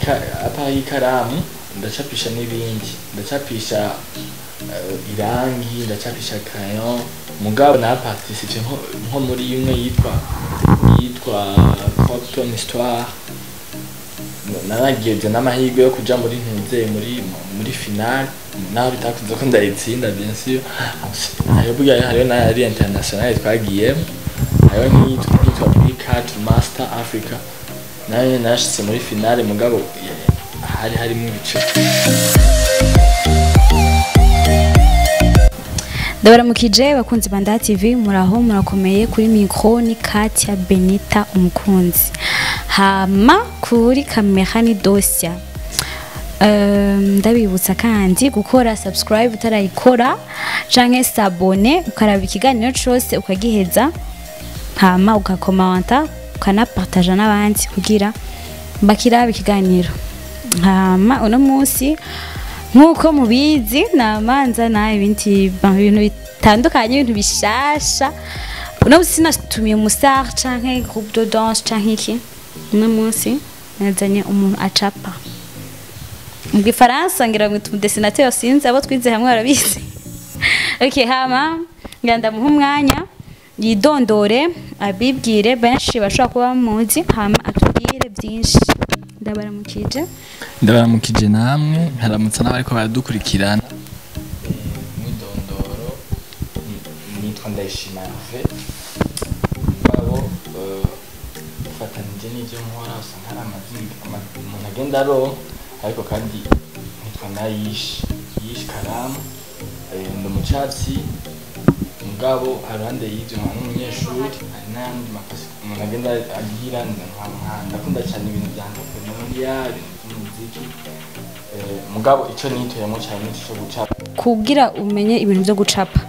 À part y'ikaramu, ndacapisha n'ibindi. Ndacapisha irangi, ndacapisha crayon. Mugabo naraparticipe nko muri imwe yitwa Croque Histoire. Naragize n'amahirwe yo kuja muri ntuze muri finale, naho bitakunze ko ndayitsinda, bien sûr. Hariho burya, hariho n'ayari international twagiyemo, hariho nk'iyitwa Bricat Master Africa, nayo narashitse muri finale, mugabo hari harimo ibice. Ndabaramukije bakunzi ba Ndaha TV, muraho, murakomeye? Kuri micro ni Katia Benita Umukunzi, hama kuri kamera ni Dosia. Ndabibutsa kandi gukora subscribe utarayikora canke s'abonner, ukaraba ikiganiro cose ukagiheza, hama ugakomanta, ukanapartaja n'abandi kugira bakirabe ikiganiro. Hama uno munsi, nk'uko mubizi, namanza na ibindi ibintu bitandukanye, ibintu bishasha. Uno munsi sinatumiye umustar canke groupe de danse canke iki. Uno munsi nazanye umuntu acapa, mu gifaransa ngira ngo umudessinateur, sinzi, abo twize hamwe barabizi. Okay, hama ngira ndamuha umwanya yidondore, abibwire benshi bashobora kuba bamuzi, hama atubwire byinshi. Ndabaramukije. Ndabaramukije namwe, nkaramutsa n'abariko baradukurikirana. Mwidondoro, nitwa Ndayishima Hervé. Mugabo ufatanije n'ivyo nkora, usanga hari amazina umuntu agenda aronka, ariko kandi nitwa Nayishi Yishi Karamu. Ndi umucapyi, mugabo haruhande y'ivyo nkaba n'umunyeshuri. Hari n'ayandi makazi umuntu agenda agira. Ndakunda cyane ibintu vya entrepreneuriat, ibintu vy'umuziki. Mugabo ico nitoyemo cyane ni ico gucapa. Kugira umenye ibintu byo gucapa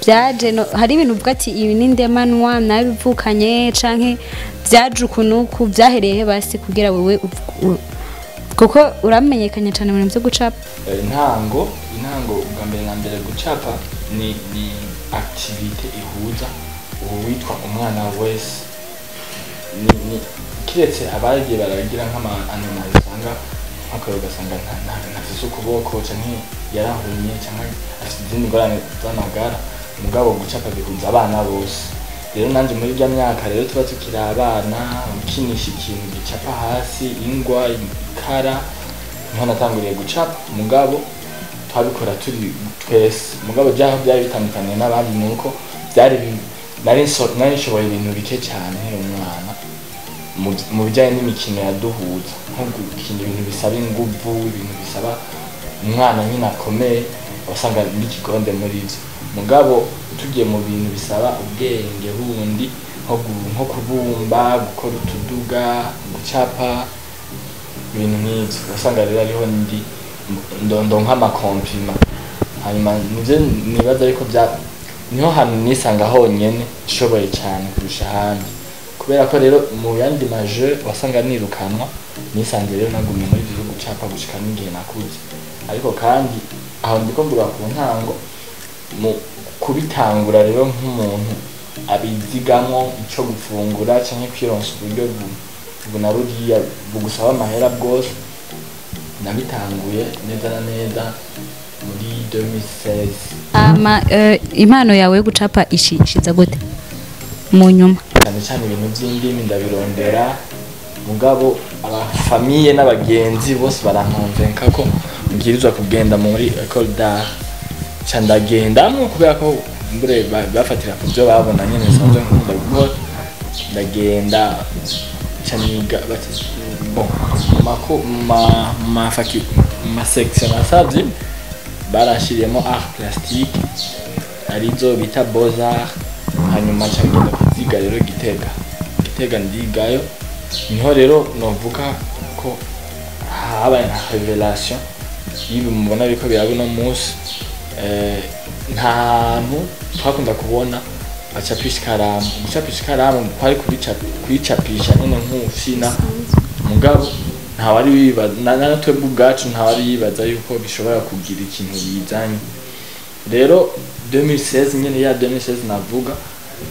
byaje hari ibintu uvuga ati ibi ni ndemanwa, nabivukanye, canke byaje uku byahereye he basi kugira wewe kuko uramenyekanye cyane mu bintu byo gucapa? Intango ubwa mbere na mbere, gucapa ni activité ihuza uwitwa umwana wese, ni kiretse abagiye baragira nk'ama anomalies, usanga nk'akarero ugasanga ntafise ukuboko canke yarahumye canke afise izindi ngorane z'amagara. Mugabo gucapa bihuza abana bose. Rero nanje muri rya myaka rero tuba tukiri abana, ukinisha ikintu gicapa hasi, ingwa, ikara, niho natanguriye gucapa. Mugabo twabikora turi twese. Mugabo byaho byari bitandukaniye n'abandi nuko byari nari nshoboye ibintu bike cyane nkiri umwana mu bijyanye n'imikino yaduhuza, nko gukina ibintu bisaba inguvu, ibintu bisaba umwana nyine akomeye, wasanga n'ikigonde muri ivyo. Mugabo tugiye mu bintu bisaba ubwenge bundi, nko kubumba, gukora utuduga, gucapa, ibintu nk'ivyo, wasanga rero ariho ndi ndondo nk'amacompliments. Hanyuma nivyo nibaza ariko bya niho hantu nisanga honyene nshoboye cyane kurusha ahandi, kubera ko rero mu yandi majeux wasanga nirukanwa. Nisanze rero nagumye muri ivyo gucapa gushika n'igihe nakuze. Ariko kandi aho ndiko mvuga ku ntango. Mu kubitangura rero nk'umuntu abizigamwo ico gufungura canke kwironsa uburyo ubu na buriya bugusaba amahera bwose, nabitanguye neza na neza muri 2016. Ama impano yawe yo gucapa ishiza gute mu nyuma? Cyane cyane ibintu by'indimi ndabirondera, mugabo abafamille n'abagenzi bose barankonvenka ko mbwirizwa kugenda muri école d'art. Ca ndagendamwo, kubera ko mbure bafatira ku byo babona nyene nsanzwe nkunda gukora. Ndagenda, ca niga bati bon, mu ma section nasavye barashiriyemo art plastique, arizo bita beaux arts. Hanyuma nca ngenda kuziga rero Gitega. Gitega ndigayo, niho rero novuga ko habaye nka révélation y'ibi mubona biriko biraba uno munsi. Nta hantu twakunda kubona bacapisha ikaramu. Gucapisha ikaramu kwari kuyicapisha nyene nk'ufina, mugabo ntawari wibaza, na twebwe ubwacu ntawari yibaza yuko bishobora kugira ikintu bizanye. Rero 2016 nyene, ya 2016 navuga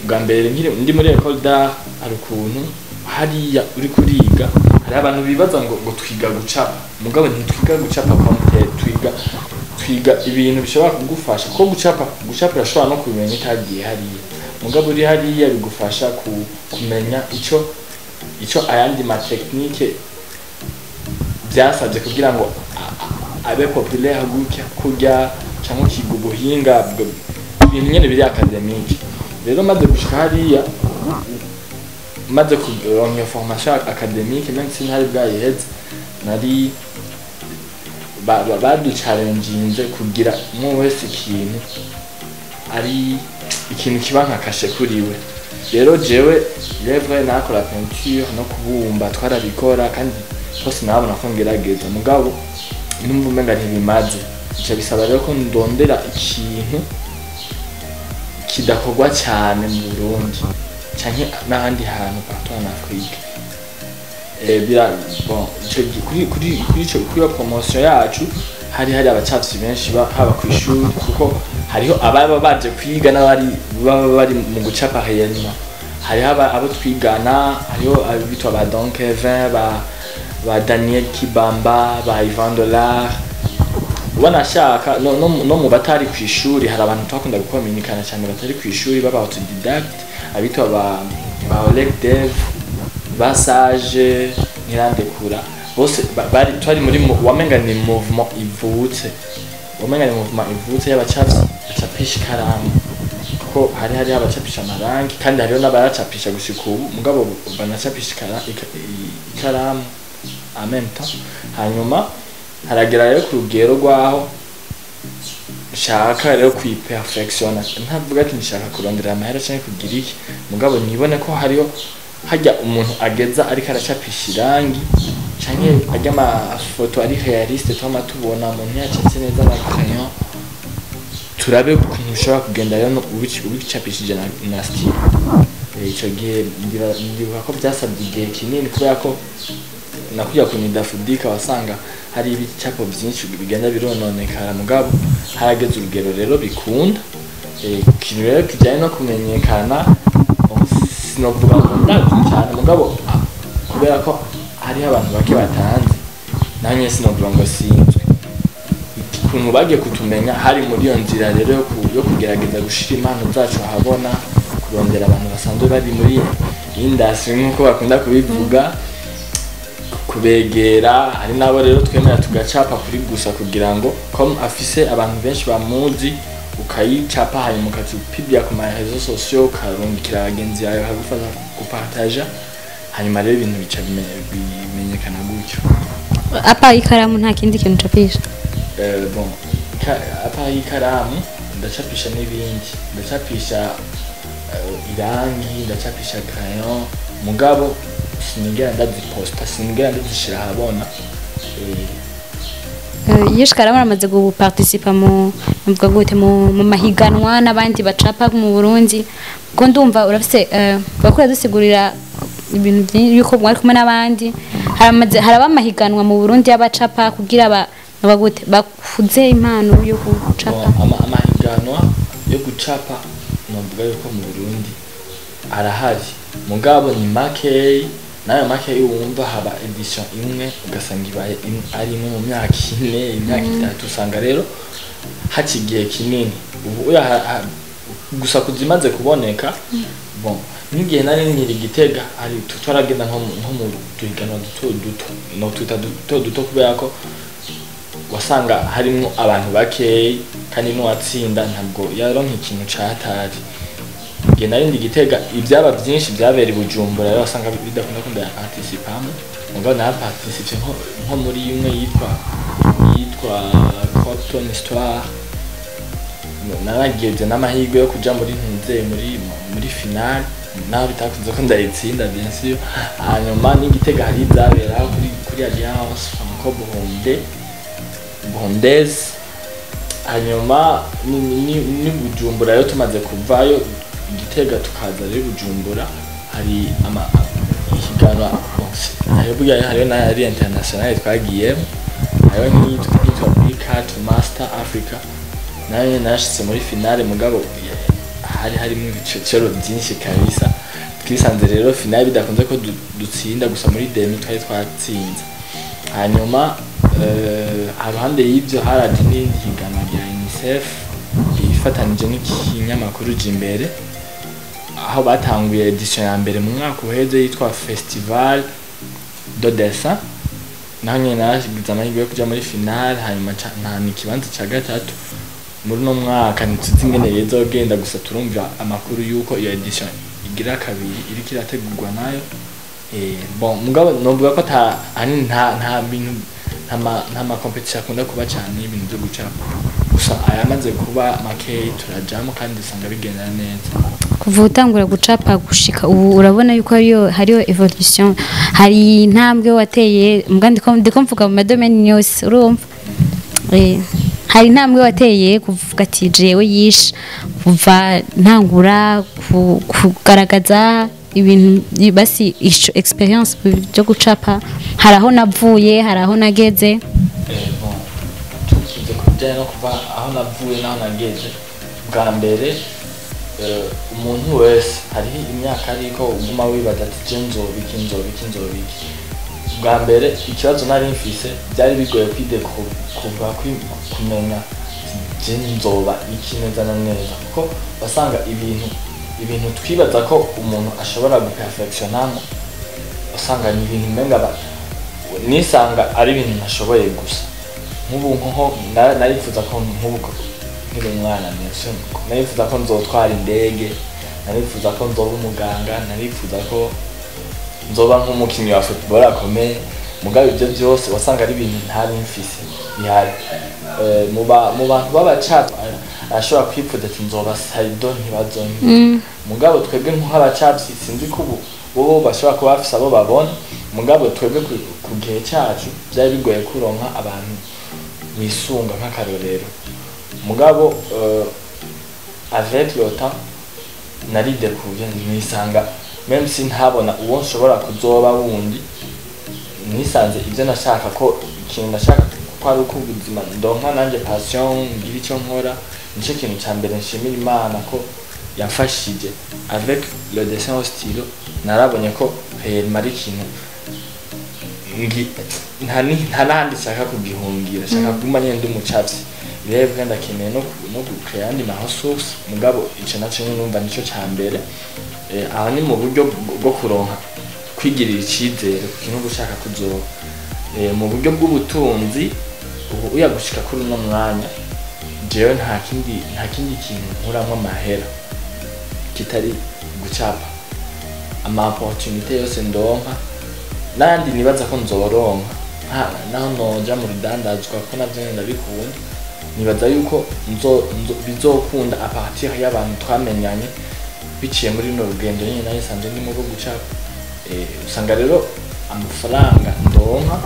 bwa mbere, nkiri ndi muri école d'art, hari ukuntu Hariya uri kuriga, hari abantu bibaza ngo twiga gucapa, mugabo ntitwiga gucapa comme tel. Twiga ibintu bishobora kugufasha, kuko gucapa urashobora no kubimenya utagiye hariya, mugabo uri hariya bigufasha kumenya ico ayandi ma techniques byasabye kugira ngo abe populaire gutya kurya, cyangwa ukiga ubuhinga ibintu nyene biri académique. Rero maze gushika hariya, maze kuronka iyo formation académique, même si ntari bwayiheze, nari baduchallenginze kugira umwe wese ikintu ari ikintu kiba nka cachet kuri we. Rero jewe rêve nakora peinture no kubumba, twarabikora kandi hose nabona ko ngerageza, mugabo numva umenga ntibimaze. Bica bisaba rero ko ndondera ikintu kidakorwa cyane mu Burundi canke n'ahandi hantu partout en Afrique. Bira bon, ico kuri iyo promotion yacu hari abacapyi benshi, haba ku ishuri, kuko hariho ababa baje kwiga n'abari baba bari mu gucapa réellement. Hariho abo twigana, hariho abitwa ba Don Kevin, ba Daniel Kibamba, ba Ivan Dollar. Wanashaka no mu batari ku ishuri hari abantu twakunda gukominikana cyane batari ku ishuri, baba autodidacte, abitwa ba Oleg Dev, ba Sage Ntirandekura, bose bari twari muri wamenga ni mouvement ivutse, wamenga ni mouvement ivutse y'abacapyi bacapisha ikaramu, kuko hari abacapisha amarangi kandi hariho n'abayacapisha gushika ubu, mugabo banacapisha ikaramu en même temps. Hanyuma haragera rero ku rugero rwaho nshaka rero kuyiperfectiona. Ntavuga ati nshaka kurondera amahera canke kugira iki, mugabo nibone ko hariho hajya umuntu ageza ariko aracapisha irangi canke arya amafoto ari réaliste twama tubona umuntu yacatse neza na crayon. Turabe ukuntu ushobora kugenda rero ubicapishije na stylo. Ico gihe ndibuka ko byasabye igihe kinini, kubera ko nakujya ku Dafudika wasanga hari ibicapo byinshi bigenda birononekara, mugabo harageze urugero rero bikunda. Ikintu rero kijyanye no kumenyekana, bon, sinovuga ngo ndazi cyane, mugabo kubera ko hariho abantu bake batanze, nanjye sinovuga ngo sinzwe. Ukuntu bagiye kutumenya hari muri iyo nzira rero yo kugerageza gushira impano zacu ahabona, kurondera abantu basanzwe bari muri industry nk'uko bakunda kubivuga, kubegera. Hari n'abo rero twemera tugacapa kuri gusa kugira ngo comme afise abantu benshi bamuzi, ukayicapa hanyuma ukazipibya ku ma réseaux sociaux, ukarungikira abagenzi bawe bakagufasha gupartaja, hanyuma rero ibintu bica bimenyekana gutyo. À part ikaramu, nta kindi kintu ucapisha? Bon, à part y'ikaramu ndacapisha n'ibindi, ndacapisha irangi, ndacapisha crayon, mugabo sinigera ndaziposta, sinigera ndazishira ahabona. Yishwe aramaze guparticipa mu, mvuga gute, mu mahiganwa n'abandi bacapa mu Burundi, ko ndumva urafise bakora dusigurira ibintu byinshi yuko mwari kumwe n'abandi. Haramaze haraba amahiganwa mu Burundi y'abacapa kugira ba gute bakuze impano yo gucapa? Bon, amahiganwa yo gucapa novuga yuko mu Burundi arahari, mugabo ni makeyi. Nayo makeyi wumva haba édition imwe, ugasanga ibaye ari imwe mu myaka 4, imyaka 3, usanga rero haca igihe kinini. Ubu uya gusa kuzimaze kuboneka, bon, n'igihe nari nkiri Gitega hari twaragenda nko mu duhiganwa duto duto, no twita duto duto kubera ko wasanga harimwo abantu bakeyi, kandi n'uwatsinda ntabwo yaronka ikintu catari. Igihe nari ndi Gitega ibyaba byinshi byabera i Bujumbura, rero wasanga bidakunda ko ndayaparticipamo, mugabo naraparticipe nko muri imwe yitwa Copton Histoire. Naragize n'amahirwe yo kuja muri ntuze muri finale, naho bitakunze ko ndayitsinda, bien sûr. Hanyuma n'Igitega hari ibyabera kuri Alliance Franco Burundaise. Hanyuma ni Bujumbura rero, tumaze kuvayo Igitega tukaza rero Bujumbura, hari ama ihiganwa hariho burya, hariho n'ayari international twagiyemo, hariho nk'iyitwa Big Cat Master Africa, nayo narashitse muri finale, mugabo hari harimo ibicocero byinshi kabisa. Twisanze rero finale bidakunze ko dutsinda, gusa muri demi twari twatsinze. Hanyuma haruhande y'ibyo haraje n'irindi higanwa rya UNICEF ifatanije n'ikinyamakuru Jimbere, aho batanguye édition ya mbere mu mwaka uheze yitwa Festival de Dessin. Naho nyene naragize amahirwe yo kuja muri finale, hanyuma ntahana ikibanza ca gatatu. Muri uno mwaka ntituzi ingene bizogenda, gusa turumva amakuru yuko iyo édition igira kabiri iriko irategurwa nayo. Bon, mugabo novuga ko ata ahanini nta bintu, nta ma compétition akunda kuba cyane y'ibintu byo gucapa, gusa ayamaze kuba makeyi turajamo kandi usanga bigenda neza. Kuva utangura gucapa gushika ubu, urabona yuko hariyo évolution, hari intambwe wateye? Mbwa ndiko mvuga mu ma domaines yose, urumva, hari intambwe wateye kuvuga ati jewe yishe kuva ntangura kugaragaza ibintu, basi ico expérience byo gucapa, hari aho navuye, hari aho nageze? Bon, tukize ku bijyanye no kuva aho navuye n'aho nageze, bwa mbere umuntu wese hariho imyaka ariko uguma wibaza ati je nzobiki, nzobiki, nzobiki. Bwa mbere ikibazo nari mfise, byari bigoye kwide kuva kumenya je nzoba iki neza na neza, kuko wasanga ibintu twibaza ko umuntu ashobora guperfectionnamo, usanga ni ibintu umenga nisanga ari ibintu ntashoboye. Gusa nk'ubu nko narifuza ko nk'ubu nkiri umwana narifuza ko nzotwara indege, narifuza ko nzoba umuganga, narifuza ko nzoba nk'umukinnyi wa football akomeye. Mugabo ibyo byose wasanga ari ibintu ntari mfise bihari. Mu bantu b'abacapyi arashobora kwifuza ati nzoba Saido, ntibazonke. Mugabo twebwe nk'abacapyi, sinzi ko ubu bo bashobora kuba bafise abo babona, mugabo twebwe ku gihe cyacu byari bigoye kuronka abantu wisunga nk'akarorero. Mugabo avec le temps naridekuye, nisanga même si ntabona uwo nshobora kuzoba wundi, nisanze ibyo nashaka ko ikintu nashaka ko ari uko ubuzima ndonka nanjye passion, ngira icyo nkora. Nicyo kintu cya mbere nshimira Imana ko yamfashije avec le dessin au stylo. Narabonye ko réellement ari ikintu nta n'ahandi nshaka kugihungira, nshaka kuguma nyene ndi umucapyi. Rero ndakeneye no gucrea andi ma ressources, mugabo ico naco nyene numva nico ca mbere. Aho ni mu buryo bwo kuronka kwigirira icizere ku kintu uba ushaka kuzoba. Mu buryo bw'ubutunzi, ubu uya gushika kuri uno mwanya, jewe nta kindi kintu nkuramwo amahera kitari gucapa. Ama opportunité yose ndonka n'ayandi nibaza ko nzoronka, naho noja mu rudandazwa ko navyo nyene ndabikunda, nibaza yuko bizokunda à partir y'abantu twamenyanye biciye muri runo rugendo nyene nayo nsanzwe ndimo rwo gucapa. Usanga rero amafaranga ndonka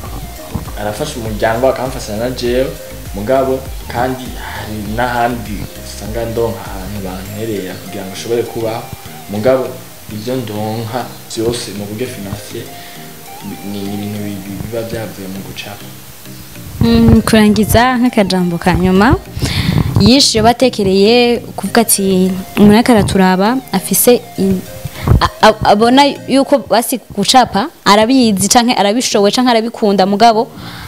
arafasha umuryango, akamfasha na jewe, mugabo kandi hari n'ahandi usanga ndonka ahantu banterera kugira ngo nshobore kubaho. Mugabo ibyo ndonka byose mu buryo financier ni ibintu biba byavuye mu gucapa. Kurangiza nk'akajambo ka nyuma yishe batekereye kuvuga ati umuntu ariko araturaba afise abona yuko basi gucapa arabizi canke arabishoboye canke arabikunda, mugabo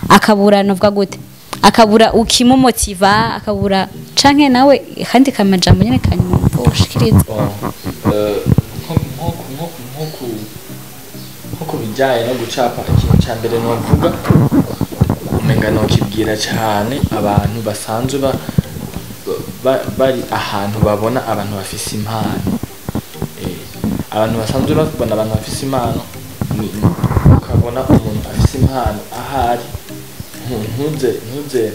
akabura, novuga gute, akabura ukimumotiva, akabura canke nawe kandi kamajambo nyene kanyuma ushikiriza. Bon, nko ku bijyanye no gucapa, ikintu cya mbere novuga, umenga nokibwira cyane abantu basanzwe bari ahantu babona abantu bafise impano. Abantu basanzwe babona abantu bafise impano, ukabona umuntu afise impano ahari, ntuze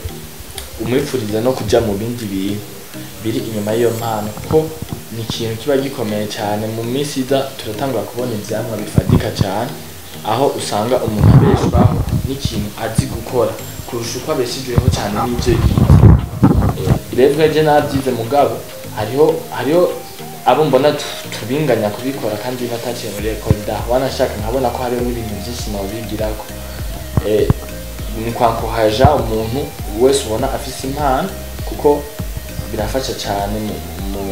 umwifurize no kuja mu bindi bintu biri inyuma y'iyo mpano, kuko ni ikintu kiba gikomeye cyane. Mu minsi iza turatangura kubona ivyamwa bifatika cyane, aho usanga umuntu abeshwaho n'ikintu azi gukora kurusha uko abeshejweho cyane n'ivyo yize. Rero je navyize, mugabo hariho abo mbona tubinganya kubikora kandi bataciye muri école d'art, wanashaka nkabona ko hariho n'ibintu vyinshi nobigirako. Ni kwankohaja umuntu wese ubona afise impano, kuko birafasha cyane mu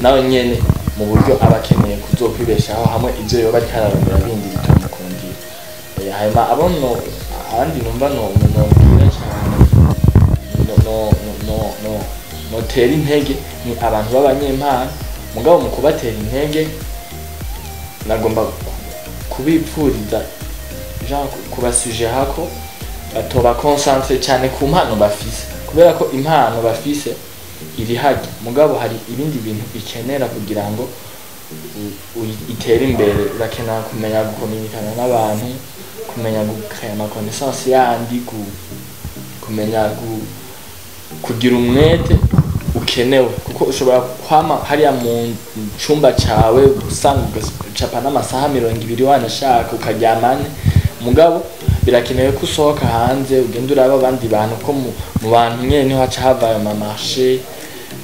nawe nyene. Mu buryo aba akeneye kuzokwibeshaho hamwe ivyo yoba ariko ararondera bindi bitamukundira. Hanyuma abo no abandi numva no nobwira cyane, no notera intege, ni abantu b'abanyempano. Mugabo mu kubatera intege nagomba kubipfuriza, genre kubasujera ko batoba concentré cyane ku mpano bafise, kubera ko impano bafise iri hajya, mugabo hari ibindi bintu ikenera kugira ngo itere imbere. Urakenera kumenya gukominikana n'abantu, kumenya gucréa ama connaissance yandi, kumenya kugira umwete ukenewe, kuko ushobora kwama hariya mu cumba cawe usanga ugacapa n'amasaha 20, wanashaka ukaryamane. Mugabo birakenewe ko usohoka hanze, ugenda uraba abandi bantu, ko mu bantu nyene niho haca hava ayo ma marché,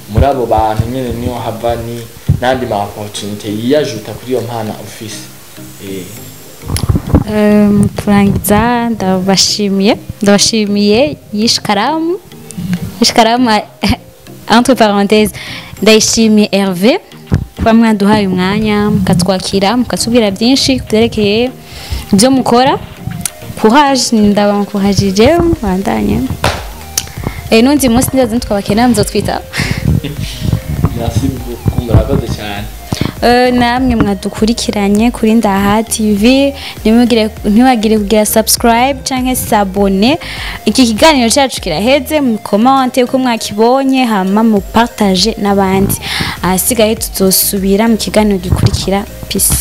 muri abo bantu nyene niho hava ni n'andi ma opportunité yiyajuta kuri iyo mpano ufise. Kurangiza, ndabashimiye Yishikaramu, Yishikaramu, entre parenthèses ndayishimiye Hervé kuba mwaduhaye umwanya, mukatwakira, mukatubwira byinshi kubyerekeye ibyo mukora. Courage, ndabakuhajije, bandanye. N'undi munsi ndazi twabakena nzotwita. Merci beaucoup, murakoze cyane. Namwe mwadukurikiranye kuri Ndaha TV, ntimwagire kugira subscribe canke s'abonner. Iki kiganiro cyacu kiraheze. Mukomante uko mwakibonye, hama mupartage n'abandi. Ahasigaye tuzosubira mu kiganiro gikurikira. Peace.